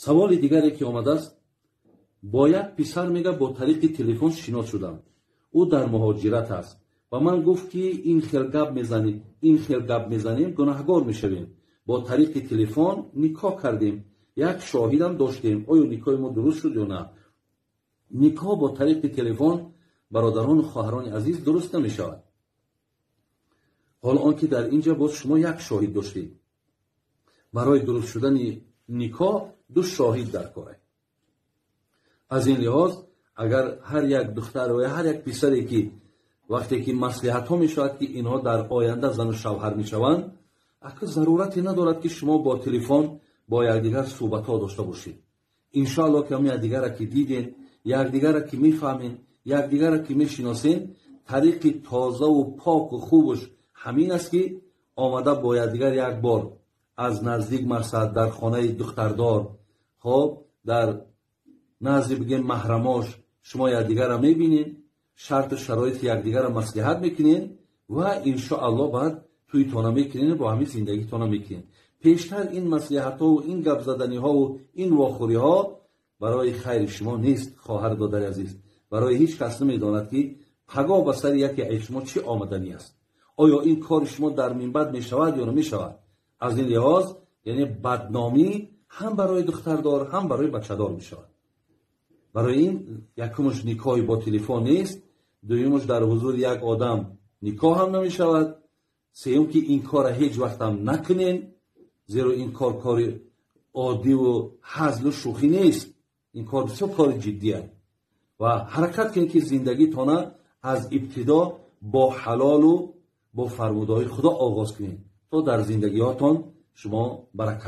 Саволи дигаре ки омадааст: бо як писар, мега, бо тариқи телефон шинос шудам. Ӯ дар муҳоҷират аст. Ба ман гуфт, ки ин хел гап мезанем, ин хел гап мезанем, гунаҳгор мешавем. Бо тариқи телефон никоҳ кардем, як шоҳидам доштем. Оё никоҳи мо дуруст шуд ё на? Никоҳ бо тариқи телефон, бародарону хоҳарони азиз, дуруст намешавад. Ҳоло он ки дар ин ҷа боз шумо як шоҳид доштед. Барои дуруст шудани никоҳ ду шоҳид дар кора. Аз ин лиҳоз, агар ҳар як духтар ва ҳар як писаре ки вақте ки маслиҳатҳо мешавад, ки инҳо дар оянда зану шавҳар мешаванд, ака, зарурате надорад, ки шумо бо телефон бо якдигар суҳбатҳо дошта бошед. Иншоалло, ки ҳам якдигара ки диден, якдигара ки мефаҳмен, якдигара ки мешиносен, тариқи тозаву поку хубаш ҳамин аст, ки омада бо якдигар як бор аз наздик, мақсад, дар хонаи духтардор, хоб, дар назди, бигем, маҳрамош шумо якдигарро мебинед, шарту шароити якдигарро маслиҳат мекунед ва иншоалло баъд тӯйтона мекунед, бо ҳамин зиндагитона мекунед. Пештар ин маслиҳатҳову ин гапзаданиҳову ин вохӯриҳо барои хайри шумо нест, хоҳар, додари азиз. Барои ҳеҷ кас намедонад, ки пагоҳ ба сари яке аз шумо чӣ омаданӣ аст. Оё ин кори шумо дар минбаъд мешавад ё намешавад? Аз ин лиҳоз, яъне, бадномӣ ҳам барои духтардор, ҳам барои бачадор мешавад. Барои ин, якумаш, никоҳи бо телефон нест, дуюмаш, дар ҳузури як одам никоҳ ҳам намешавад, сеюм, ки ин корра ҳеҷ вақтам накунен, зеро ин кор кори оддиву ҳазлу шӯхӣ нест, ин кор бисёр кори ҷиддия. Ва ҳаракат кунед, ки зиндагитона аз ибтидо бо ҳалолу бо фармудаҳои Худо оғоз кунед, то дар зиндагиҳотон шумо баракат.